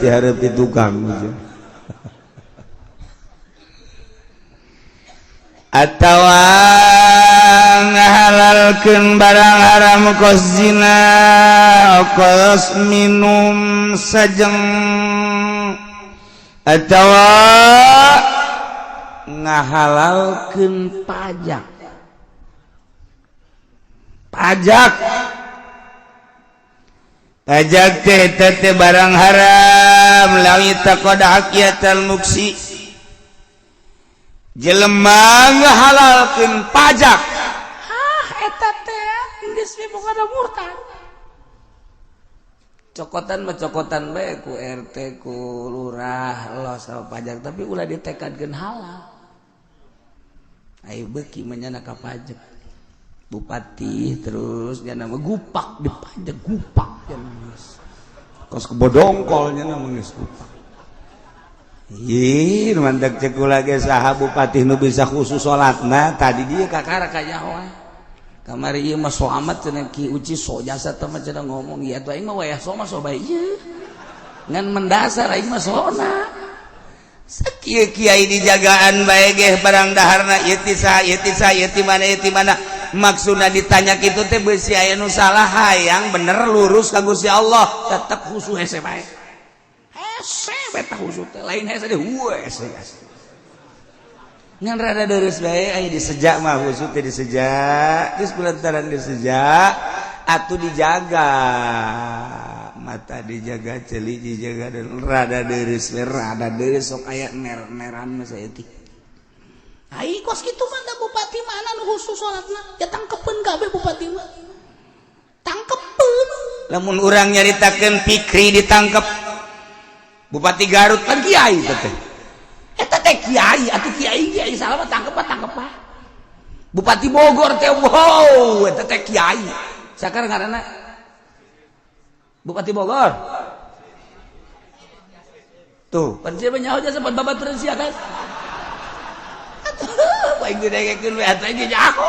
Beres dihareup tukang. Atawa ngahalalkeun barang haram kos zina, kos minum sajeng, atawa ngahalalkeun pajak. Pajak, pajak teh teh barang haram. Lawi taqada haqiyatal muksi, jelema ngahalalkeun pajak. Hah, eta teh geus boga murtad. Cokotan mah cokotan bae ku RT, ku lurah, los sama pajak, tapi ulah ditekadkeun halal. Ayo beuki mah nyana ka pajak bupati, terus nyana mah gupak di pajak, gupak nya geus kos kebodongkol, nyana mah geus gupak. Ih, mantak cek kula ge, saha bupati nu bisa khusus salatna tadi dia kakara kanyahoan. Kamari ieu mah so amat cenah Ki Uci, so jasa teh mah cenah ngomong ieu atuh, aing mah wayah so mah so bae ieu. Ngan mendasar aing mah sona. Sakieu kiai dijagaan bae ge barang daharna ieu ti saha, ieu ti saha, ieu ti mana, ieu ti mana. Maksudna ditanya kitu teh beusi aya nu salah, hayang bener lurus ka Gusti Allah, tetep khusus hese bae. Hese beta khusus teh, lain hese deh, hese. Ngan rada deres bae aya disejak mah, khusus teh disejak. Terus kulantaran disejak atuh dijaga, mata dijaga, ceuli dijaga, dan rada deres we, rada deres sok aya ner-neran mah saeutik. Ai kos kitu mah da bupati mana nu khusus salatna? Ya tangkepeun kabeh bupati mah. Tangkepeun. Lamun urang nyaritakeun Pikri ditangkep, Bupati Garut kan kiai teh. Eta teh kiai atuh, kiai kiai salah mah tangkep, tangkep. Bupati Bogor teh, wow, eta teh kiai. Sakarang ngaranna Bupati Bogor tuh pan sia nyaho jasa pan babaturan sia kan. Atuh aing didengekeun we atuh, aing nyaho.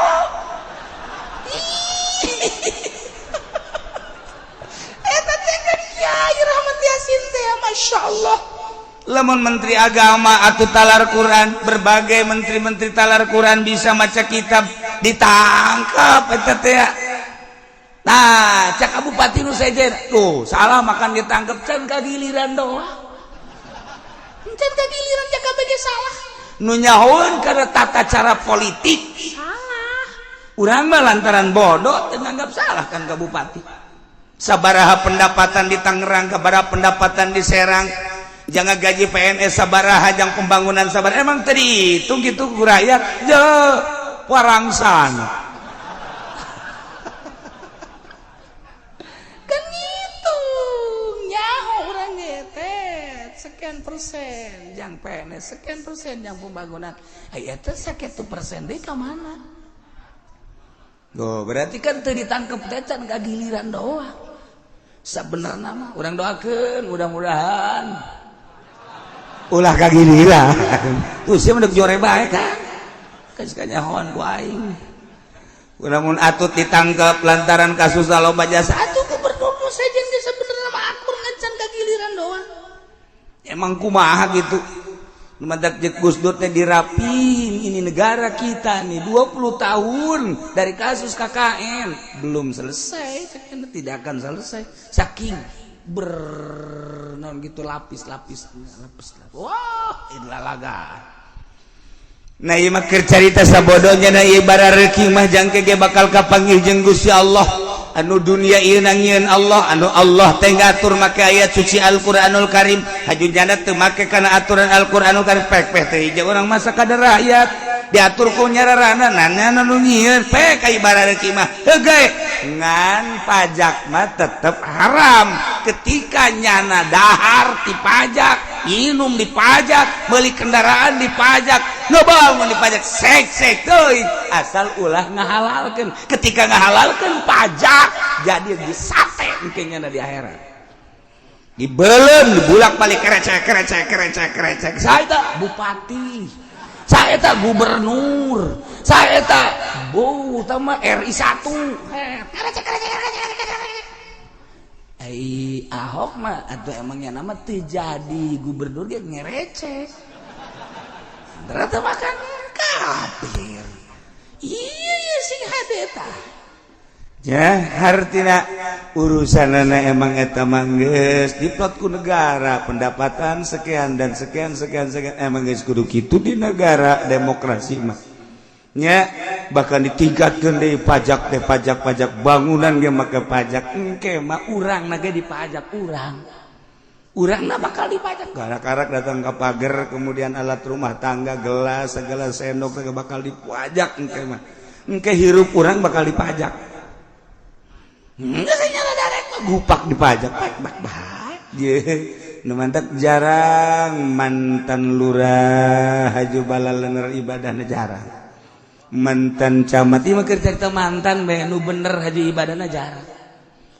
Eta teh kan kiai Rahmat Yasin teh, Masya Allah. Lamun menteri agama atau talar Quran, berbagai menteri-menteri talar Quran, bisa maca kitab, ditangkap eta teh. Nah, cak bupati nu sejen tuh salah makan ditangkap, can kagiliran doang. Can kagiliran ja kabeh salah. Nu nyahoeun karena tata cara politik. Salah. Urang mah lantaran bodoh teu nganggap salah kan ka bupati. Sabaraha pendapatan di Tangerang, sabaraha pendapatan di Serang, jangan gaji PNS sabaraha, jang pembangunan sabaraha, emang tadi itu gitu ku rakyat je warangsan. Kan ngitung nyaho urang ge teh sekian persen jang PNS, sekian persen jang pembangunan, aya teh sakitu persen deui ka mana? Tuh, berarti kan teu ditangkep teh can kagiliran doang. Sebenarnya mah urang doakeun mudah-mudahan ulah kagiliran. Tuh sia mah jore bae kan. Geus kanyahoan ku aing. Lamun atut ditangkap lantaran kasus loba jasa atuh gubernur nu sejen ge sebenarnya mah akur, ngan can kagiliran doang. Emang kumaha gitu. Mantak jeung Gus Dur teh dirapin ini negara kita nih, 20 tahun dari kasus KKN belum selesai, tidak akan selesai, saking ber non gitu lapis-lapis lapis lapis. Wah, inilah laga. Nah, ieu mah keur carita sabodonya. Nah, ieu barareuking mah jangke ge bakal kapanggih jeung Gusti Allah. Anu dunia ieu nangieun Allah, anu Allah teh ngatur make ayat suci Al-Qur'anul Karim, haju jana teu make kana aturan Al-Qur'anul Karim, pek pek teh hiji urang masa kadar rakyat diatur ku nyararana nana nu nyieun pek ai barareuking mah heuh. Ngan pajak mah tetep haram ketika nyana dahar di pajak, minum di pajak, beli kendaraan di pajak, ngebangun di pajak, sek sek teuing, asal ulah ngahalalkeun. Ketika ngahalalkeun pajak jadi disate engke nyana di akhirat, dibelem, dibulak balik, kerecek kerecek kerecek kerecek. Saya tak bupati, saya tak gubernur, saya tak bu utama RI 1. Kerecek kerecek kerecek kerecek. Ai Ahok mah atau emangnya nama teu jadi gubernur ge ngerecek. Ternyata makan kafir. Iya iya, sing hade tah. Ya, hartina urusanana emang eta mah geus diplot ku negara, pendapatan sekian dan sekian sekian sekian, emang geus kudu kitu di negara demokrasi mah nya. Bahkan ditingkatkeun deui pajak teh, pajak pajak bangunan ge make pajak. Engke mah urang na ge dipajak, urang urang na bakal dipajak. Karak-karak datang ke pagar, kemudian alat rumah tangga, gelas segala, sendok segala bakal dipajak. Engke mah, engke hirup urang bakal dipajak. Gupak dipajak pak bak bak. Nu mantak jarang mantan lurah haju balalener ibadahna, jarang mantan camat. Ieu mah keur carita mantan bae, nu bener haju ibadahna jarang.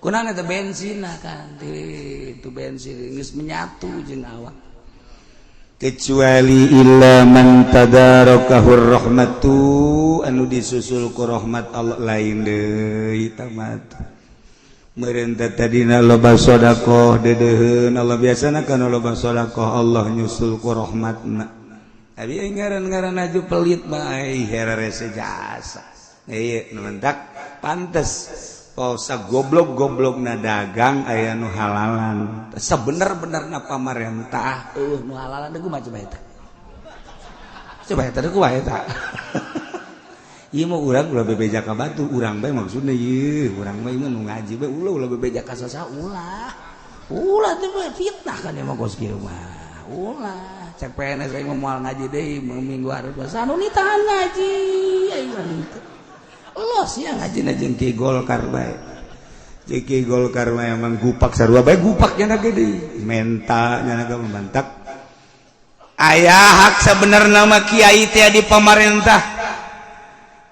Kunaon eta? Bensin kan itu, bensin geus menyatu jeung awak. Kecuali illa man tadarakahur rahmatu, anu disusul ku rahmat Allah, lain deui tamat. Merentah tadina loba sodakoh, deudeuheun Allah, biasana kan loba sodakoh Allah nyusul ku rahmatna. Abi ngaran-ngaran aju pelit mah ai hera rese jasa. Ieu nu mentak pantes pausa goblok-goblok na dagang aya nu halalan. Sebener-benerna pamarentah eueuh nu halalan deui mah. Coba eta, coba eta deui kumaha eta? Ieu mah urang ulah bebeja ka batu, urang bae maksudna ieu, urang bae mah nu ngaji bae, ulah ulah bebeja ka saha, ulah. Ulah teh mah fitnah kan emang kos kieu mah. Ulah, cek PNS aing mah moal ngaji deui minggu hareup. Anu ditahan ngaji aing mah henteu. Los ya. Ngaji na jeung Ki Golkar bae. Jeung Ki Golkar mah emang gupak sarua bae, gupak nya gede. Menta nya ge mantak. Aya hak sebenarnya mah kiai teh di pamarentah.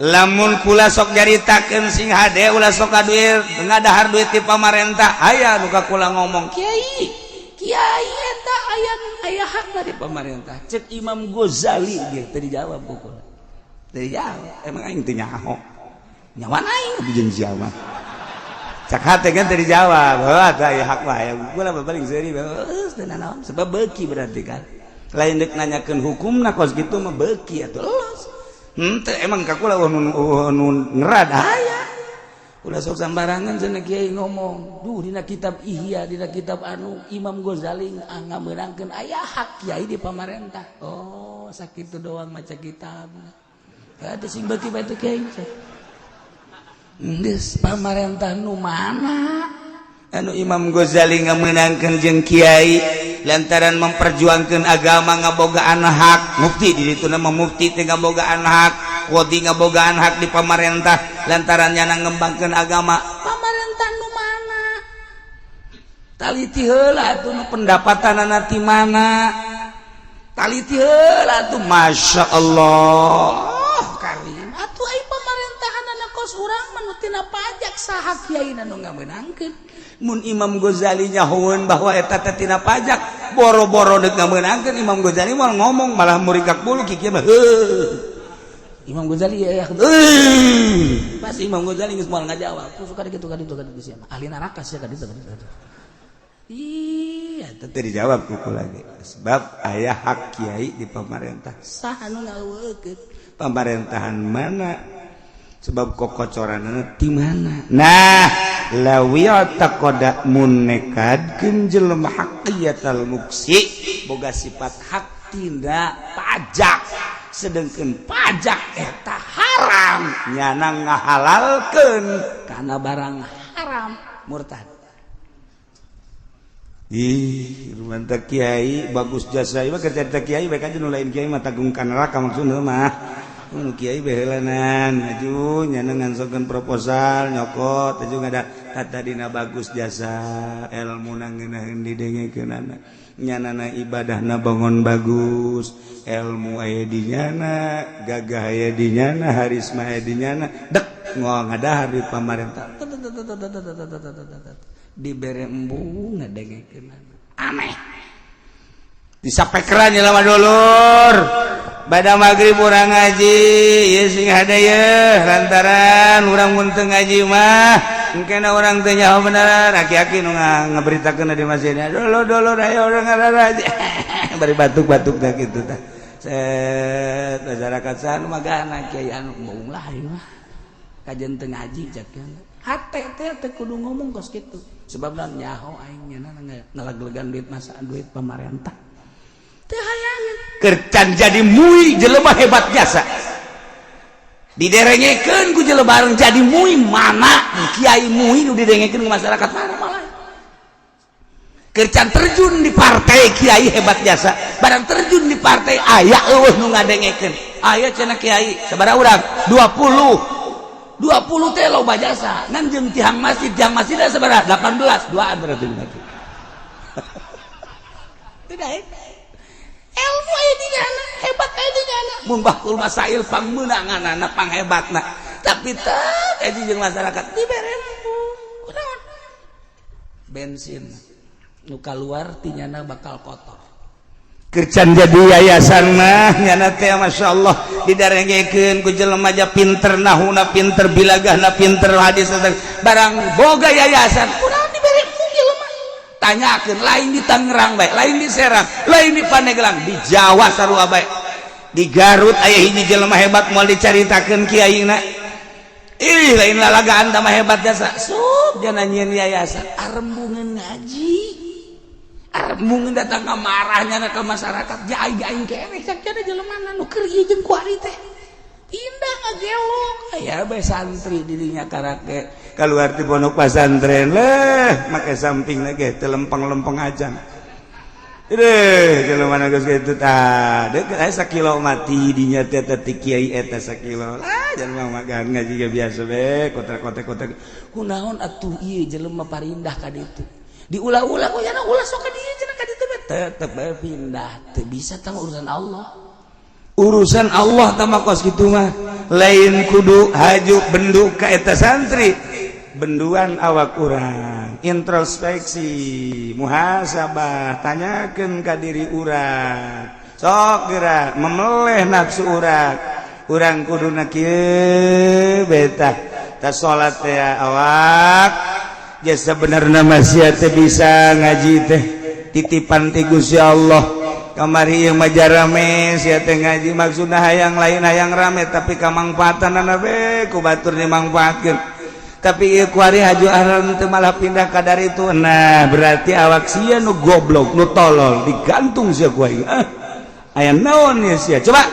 Lamun kula sok nyaritakeun, sing hade, ulah sok duit ngadahar duit di pamarentah, aya nu ka kula ngomong, Kiai, kiai eta aya aya hakna di pamarentah. Cek Imam Ghazali ge teu dijawab ku kula. Teu dijawab, emang aing teu nyaho. Nyawan aing. Jeung sia mah cak hate kan teu dijawab. Heuh, atuh aya hak mah aya kula paling seuri. Geus teu nanaon, sebab beuki berarti kan. Lain deuk nanyakeun hukumna kos kitu mah, beuki atuh los. Henteu, emang ka kula nu ngerad aya. Ulah sok sambarangan cenah kiai ngomong. Duh, dina kitab Ihya, dina kitab anu Imam Ghazali ngamenangkeun aya hak kiai di pamarentah. Oh, sakitu doang maca kitab. Teu sing beuki bae teh kiai. Geus, pamarentah nu mana? Anu Imam Ghazali ngamenangkeun jeung kiai lantaran memperjuangkan agama ngabogaan hak, mufti di ditu nama mufti teh ngabogaan hak, qadhi ngabogaan hak di pamarentah lantaran nyana ngembangkeun agama. Pamarentah nu mana? Taliti heula atuh nu pendapatanana ti mana, taliti heula atuh. Masya Allah. Karim atuh, ai pamerintahan kos urang mah nu tina pajak, saha kiai nu ngamenangkeun? Mun Imam Ghazali nyahoeun bahwa eta teh tina pajak, boro-boro deuk ngamenangkeun, Imam Ghazali moal ngomong, malah murikak bulu kieu mah, heuh. Imam Ghazali ya, Heuh. Pasti Imam Ghazali geus moal ngajawab. Tuh suka gitu kaditu kaditu, sia ahli neraka sia, kaditu kaditu. Iya. Itu teu dijawab ku lagi sebab aya hak kiai di pemerintah. Saha nu ngaweukeun? Pemerintahan mana? Sebab kokocoranana ti mana? Nah, lawi taqoda mun nekadkeun jelema haqiyatal muksi, boga sifat hak tindak pajak, sedangkan pajak eta haram, nyana ngahalalkeun karena barang haram, murtad. Ih, mantap kiai bagus jasa ieu mah, kerja kiai baik aja, nu lain kiai mah tanggung ka neraka maksudna mah. Nu kiai behelanan aju nyana ngansokeun proposal nyokot aju ngada tadina bagus jasa, ilmu ngeunaheun didengekeunana, nyanana ibadahna bangun bagus, ilmu aya di nyana, gagah aya di nyana, harisma aya di nyana, dek ngadahar di pamarentah. Dibere embung ngadengekeun, aneh. Disapekeran jelema dulur, pada maghrib urang ngaji ieu, sing hade ye, lantaran urang mun teu ngaji mah. Mungkin orang teh nyaho bener, aki-aki nu ngaberitakeun di masjid. Dulu dulu aya orang ngararaja. Bari batuk-batuk dah kitu tah. Set masyarakat sana magana kiai anu bohong lah ieu mah. Kajen teu ngaji cak hate teh teh kudu ngomong kos kitu. Sebab naon nyaho aing nya ngaleglegan duit masa duit pamarentah. Teu hayangan. Kercan jadi mui jelema hebat jasa. Diderengekeun ku jelema bareng jadi mui mana kiai mui nu didengekeun ku masyarakat mana malah. Kercan terjun di partai kiai hebat jasa, barang terjun di partai aya eueuh nu ngadengekeun. Aya cenah kiai sabaraha urang? 20. 20 teh loba jasa. Ngan jeung tiang masjid sabaraha? 18. Duaan berarti. Tidak. Ilmu aya di nyana, hebat aya di nyana. Mun bakul masail pangmeunanganana panghebatna. Tapi teu kaji jeung masyarakat dibere kunaon? Bensin nu kaluar ti nyana bakal kotor. Kercan jadi yayasan mah nyana teh masyaallah didarengekeun ku jelema aja pinter nahuna pinter bilagahna pinter hadis barang boga yayasan kunaon dibere embung jelema. Tanyakeun lain di Tangerang bae, lain di Serang, lain di Pandeglang, di Jawa sarua bae. Di Garut aya hiji jelema hebat moal dicaritakeun kiaina. Ih lain lalagaan mah hebat jasa. Sup jana nyieun yayasan arembungeun ngaji. Arembungeun datang ka marahnya ke masyarakat ja aing aing keneh cak cenah jelema nu keur ieu jeung kuari teh. Pindah ngagelok aya bae santri dirinya karake keluar di pondok pesantren leh make samping lagi teu lempeng-lempeng aja. Deh, jelema mana geus kitu tah. Deukeut aya sakilo mati dinya teh teh kiai eta sakilo. Lah jelema makan ngaji ge biasa be kotak-kotak-kotak. Kunaon atuh ieu jelema parindah ka ditu. Diulah-ulah ku nya ulah sok ka dieu cenah ka ditu tetep bae pindah. Teu bisa tah urusan Allah. Urusan Allah tah mah kos kitu mah. Lain kudu haju bendu ka eta santri. Benduan awak urang, introspeksi, muhasabah, tanyakeun ka diri urang. Sok geura memeleh nafsu urang. Urang kuduna kieu betah. Ta salat teh awak jasa sebenarna masih teh bisa ngaji teh titipan ti Gusti Allah. Kamari ieu mah jarame sia teh ngaji maksudna hayang lain hayang rame tapi kamangfaatanana be ku batur dimangfaatkeun. Tapi ieu kuari haju aran teu malah pindah ka dari itu. Nah, berarti awak sia nu goblok, nu tolol, digantung sia ku aing. Ah, aya naon ieu sia? Coba.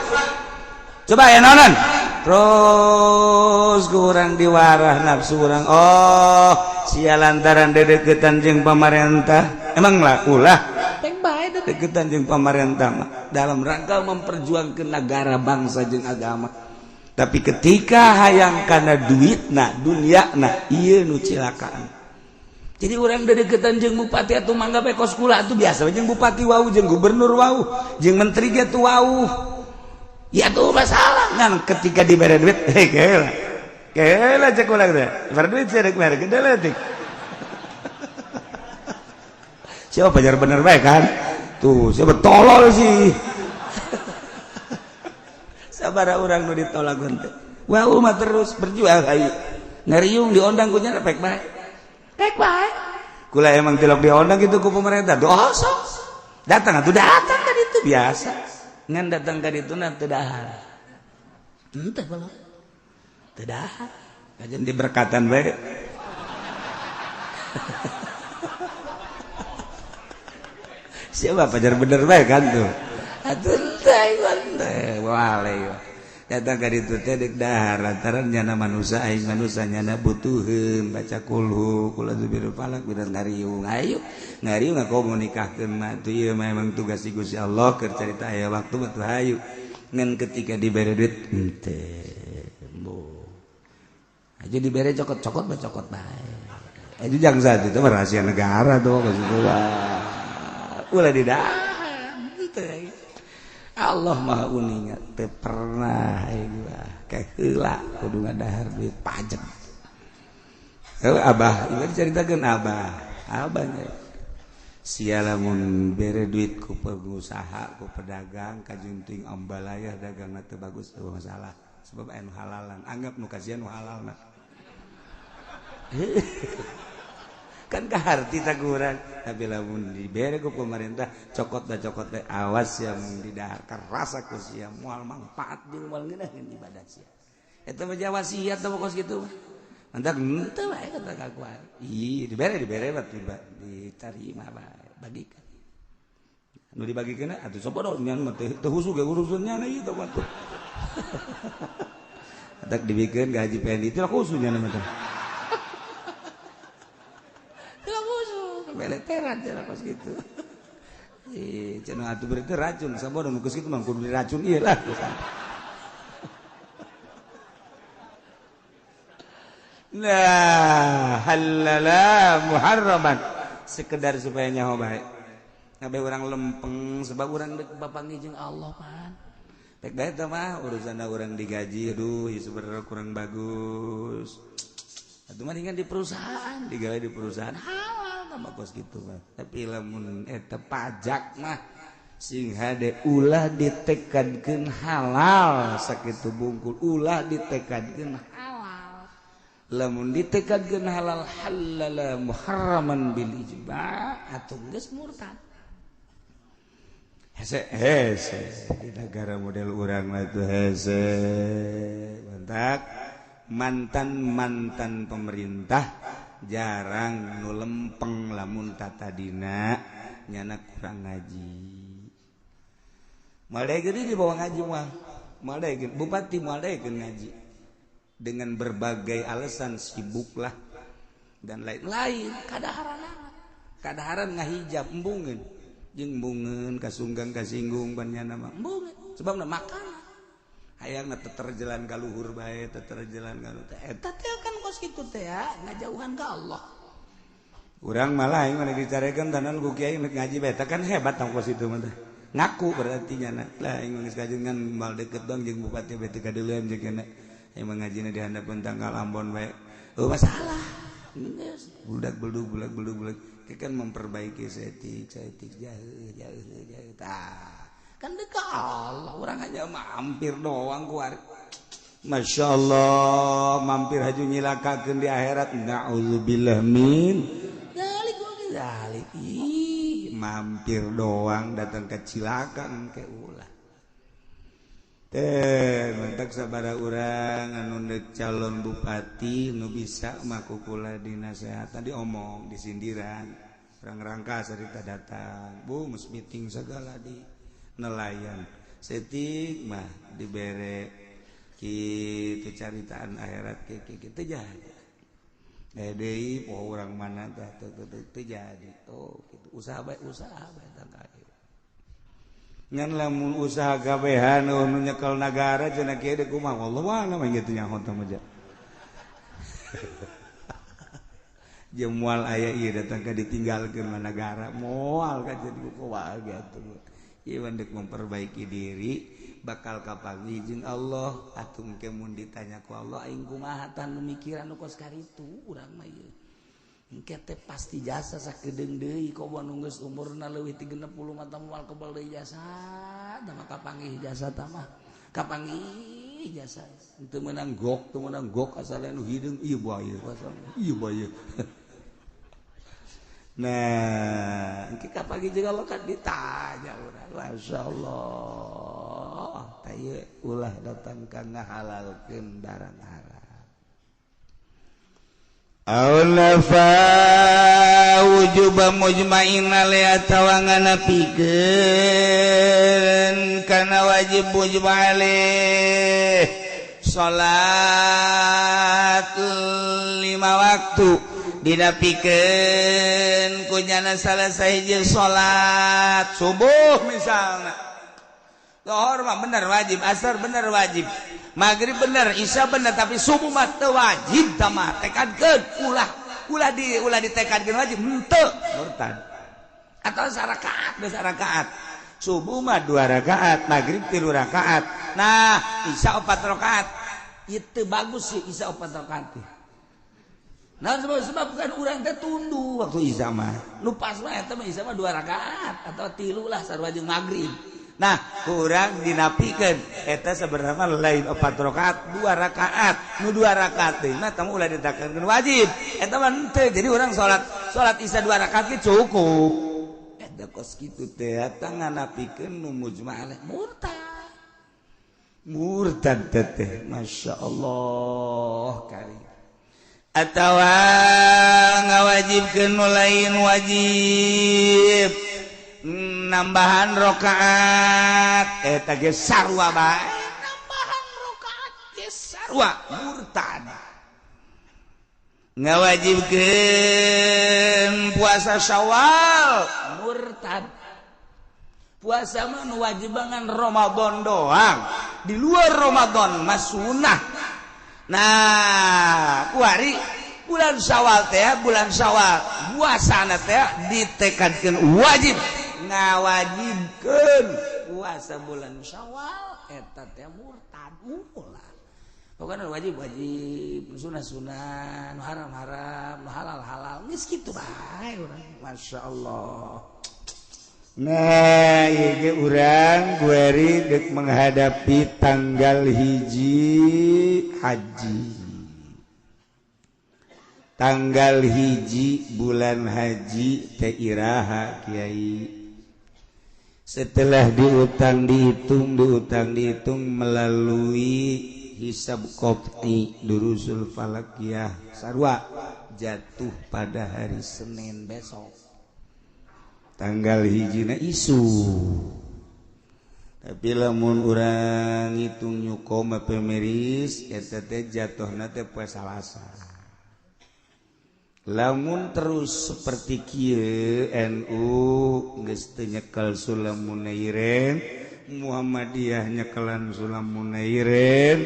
Coba aya naonan? Terus kurang diwarah nafsu urang. Oh, sia lantaran dedeketan jeung pamarentah. Emang lah ulah peng bae dedeketan jeung pamarentah mah dalam rangka memperjuangkan negara bangsa jeung agama. Tapi ketika hayang karena duit na dunia na iya nu cilakaan. Jadi orang dedeketan jeung bupati atau mangga bae kos kula atuh biasa jeung bupati wau jeung gubernur wau jeung menteri ge tuh wau. Ya tuh masalah ngan ketika dibere duit heh kela. Kela cek ulang teh. Bere duit sia rek mere gede leutik. Siapa pajar bener bae kan? Tuh, siapa tolol sih. Sabara orang nu ditolak teh. Wah, mah terus berjuang ayo. Ngariung diondang ku nya pek bae. Pek bae. Kula emang tilok diondang gitu ku pemerintah. Dosa. Datang atuh datang ka ditu biasa. Ngan datang ka ditu na teu dahar. Henteu kalau. Teu dahar. Kajen diberkatan bae. Siapa pajar bener bae kan tuh. Atuh teh wale datang ka ditu teh deuk dahar lantaran nyana manusia aing manusia nyana butuheun baca kulhu kula zubir falak bidan ngariung ayo ngariung ngaku mau nikahkeun mah tuh ieu mah emang tugas Gusti Allah keur carita aya waktu mah tuh hayu ngan ketika dibere duit henteu bu aja dibere cokot-cokot mah cokot bae aja jangan saat itu mah rahasia negara tuh ulah didahar henteu. Allah maha uninga teu pernah kayak heula kudu ngadahar duit pajak. Heuh abah, ieu dicaritakeun abah. Abah nya sia lamun bere duit ku pengusaha, ku pedagang kajunting ambalayah dagangna teu bagus teu masalah. Sebab aya nu halalan, anggap nu kasihan nu halalna. Kan kaharti taguran, tapi lamun dibere ku pemerintah cokot da cokot teh awas ya mun didahar kerasa ku sia moal manfaat jeung moal ngeunaheun ibadah sia. Eta mah wasiat teh kos kitu mah. Mantak henteu bae kata ka ku. Ih, dibere mah diterima bae, bagikan. Nu dibagikeun atuh sobodo nyan mah teu husu ge urusannya ieu teh mah. Atak dibikeun ka Haji Pendi teh khususnya mah teh. Beleteran cenah kos kitu. Ih, cenah atuh berarti racun, sabodo nu kos kitu mah kudu diracun ieu lah. Nah, halala muharraman sekedar supaya nyaho bae. Ngabe urang lempeng sebab urang deuk bapanggih jeung Allah pan. Rek bae teh mah urusanna urang digaji, aduh ieu sebenarnya kurang bagus. Atuh mendingan di perusahaan, digawe di perusahaan halal mah kos kitu mah. Tapi lamun eta pajak mah sing hade ulah ditekadkeun halal sakitu bungkul, ulah ditekadkeun halal. Lamun ditekadkeun halal halala muharraman bil ijma' atuh geus murtad. Hese hese di negara model urang mah tuh hese. Mantak mantan-mantan pemerintah jarang nu lempeng lamun tatadina nyana kurang ngaji. Moal daekeun dibawa ngaji mah. Moal daekeun bupati moal daekeun ngaji. Dengan berbagai alasan sibuklah dan lain-lain kadaharan. Kadaharan ngahijab embungeun. Jeung embungeun kasunggang kasinggung pan nyana mah embungeun sebabna makanan. Hayangna teterjelan ka luhur bae, teterjelan ka luhur. Eta teh kan kos kitu teh ya, ngajauhan ka Allah. Urang malah aing mah dicarekeun tanan ku kiai ngaji bae, eta kan hebat tong kos itu mah teh. Ngaku berarti nyana. Lah aing geus kajengan mal deket dong jeung bupati bae teu kadeuleun jeung kana. Aing mah ngajina di handapeun tanggal Ambon bae. Oh masalah. Geus budak beldug budak beldug budak kan memperbaiki setik setik jauh jauh jauh tah. Kan dekat Allah, orang hanya mampir doang keluar. Masya Allah, mampir haju nyilakakeun di akhirat. Na'udzubillah min dzalik wa min dzalik. Ih, mampir doang datang ke cilaka engke ulah. Teh, mantak sabaraha urang anu deuk calon bupati nu bisa mah kukula dinasehatan diomong, disindiran. Urang rangka sarita datang, bu geus meeting segala di nelayan setik mah dibere kitu caritaan akhirat kieu teu jadi deui poho urang mana tah teu jadi oh kitu usaha bae tah ngan lamun usaha kabehan nu nyekel nagara cenah kieu deui kumaha wallahu a'lam kitu nyaho teh mah jeung moal aya ieu datang ka ditinggalkeun mah nagara moal ka jadi kumaha atuh. Ieu dek memperbaiki diri bakal kapanggih jeung Allah atuh engke mun ditanya ku Allah aing kumaha tah nu mikiran nu kos karitu urang mah ieu engke teh pasti jasa sakedeung deui komo nu geus umurna leuwih ti 60 mah tah moal kebal deui jasa tah mah kapanggih jasa tah mah kapanggih jasa teu meunang gok asal nu hideung ieu bae ieu bae. Nah, kita pagi juga lo kan ditanya urang, Masya Allah, tah ulah datang ka ngahalalkeun barang haram. Aulafa wujuba mujma'in alaiha atawa nganapikeun kana wajib mujma' alaih salat 5 waktu dinapikeun kunyana salah sahiji salat subuh misalna zuhur mah bener wajib, asar bener wajib, maghrib bener, isya bener, tapi subuh mah teu wajib tah mah tekadkeun ulah ulah di ulah ditekadkeun wajib henteu murtad atau sarakaat geus rakaat subuh mah 2 rakaat, maghrib 3 rakaat, nah isya 4 rakaat itu bagus sih isya 4 rakaat. Nah sebab kan urang teh tunduh waktu isya mah. Nu pas mah eta mah isya mah 2 rakaat atau 3 lah sarua jeung maghrib. Nah, kurang dinapikan eta sebenarnya lain 4 rakaat, 2 rakaat. Nu 2 rakaat teh mah tamu ulah ditakeun wajib eta mah henteu. Jadi orang salat salat Isya 2 rakaat ge cukup. Eta kos kitu teh eta nganapikeun nu mujma alaih, murtad, murtad teh. Masya Allah karim. Atawa ngawajibkeun nu lain wajib, nambahan rokaat, eta ge sarua bae. Nambahan rokaat ge sarua murtad. Ngawajibkeun puasa Syawal, murtad. Puasa mah nu wajib ngan Ramadan doang, di luar Ramadan mah sunah. Nah, kuari bulan Syawal teh, bulan Syawal puasana teh ditekadkeun wajib, ngawajibkeun puasa bulan Syawal eta teh murtad. Ulah, pokoknya wajib wajib, sunah sunah, nu haram haram, nu halal halal, geus kitu bae urang. Masya Allah. Nah, ieu urang kuari dek menghadapi tanggal 1 haji, tanggal 1 bulan haji teh iraha, Kiai? Setelah diutang dihitung, diutang dihitung melalui hisab qot'i, durusul falakiyah, sarwa jatuh pada hari Senin besok tanggal 1-na isu. Tapi lamun urang ngitung Newcom Epemeris, eta teh jatuhna teh poe Salasa. Lamun terus seperti kieu, NU geus teu nyekel Sulam Munairin, Muhammadiyah nyekelan Sulam Munairin,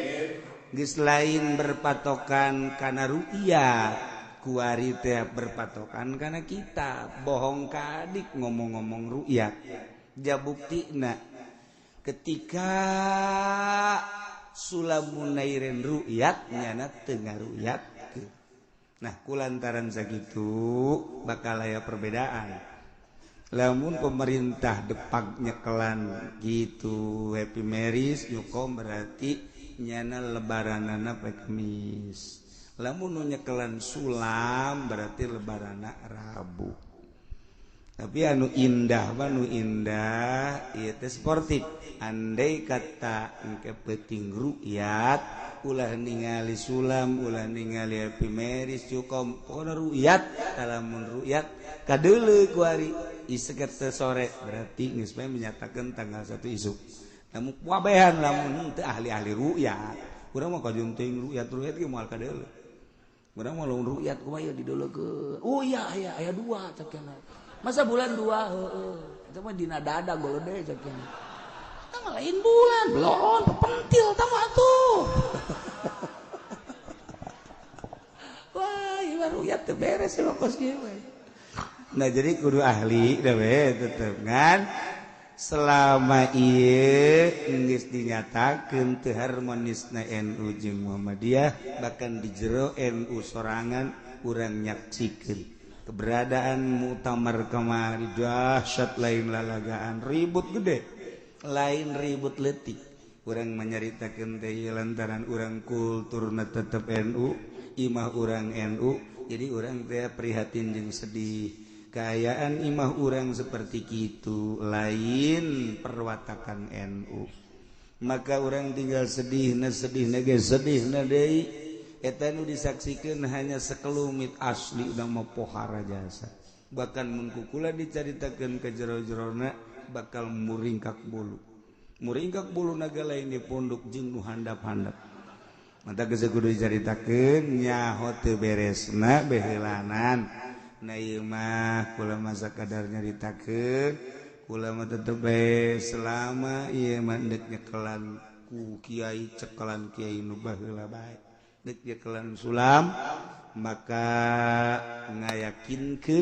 geus lain berpatokan kana ru'yah, kuari teh berpatokan kana kitab. Bohong kadik ngomong-ngomong ru'yah. Ja buktina ketika Sulam Munairin ru'yat, nyana teu ngaruyat. Nah, kulantaran sakitu bakal aya perbedaan. Lamun pemerintah depak nyekelan gitu Happy Marriage Newcom, berarti nyana lebaranana poe Kemis. Lamun nu nyekelan Sulam berarti lebaranana Rabu. Tapi anu indah mah, nu indah ieu teh sportif. Andai kata engke peuting ru'yat, ulah ningali Sulam, ulah ningali Happy Marriage Newcom, pokona ru'yat. Lamun ru'yat kadeuleu kuari isuk sore, berarti geus bae menyatakan tanggal 1 isuk. Namun wabehan lamun teu ahli-ahli ru'yat. Urang mah kajeun teuing ru'yat, ru'yat ge moal kadeuleu. Urang mah lamun ru'yat kumaha dideulekeun? Oh iya, aya aya dua cek. Masa bulan dua? Heeh, eta mah dina dada golode cek. Eta mah lain bulan, belon pentil tah mah atuh. Wah, ieu mah ru'yat teu beres mah kos kieu. Nah, jadi kudu ahli dah we tetep. Ngan selama ieu geus dinyatakeun teu harmonisna NU jeung Muhammadiyah, bahkan di jero NU sorangan urang nyaksikeun keberadaan muktamar kamari dahsyat, lain lalagaan, ribut gede, lain ribut letik. Urang menyaritakeun teh lantaran urang kulturna tetep NU, imah urang NU, jadi urang teh prihatin jeung sedih keayaan imah urang seperti gitu, lain perwatakan NU. Maka orang tinggal sedih na, sedih na ge, sedih na deui. Eta nu disaksikan hanya sekelumit, asli udah mau pohara jasa. Bahkan mun kukula dicaritakeun ke jero-jerona bakal muringkak bulu, muringkak bulu naga lain di pondok jeung nu handap-handap. Mata geus kudu dicaritakeun, nyaho teu beresna beheulanan. Nah, ieu mah kula masa kadar nyaritakeun, kula mah tetep bae selama ieu mah deuk nyekelan ku kiai, cekelan kiai nu baheula bae. Deuk nyekelan Sulam maka ngayakinkeun.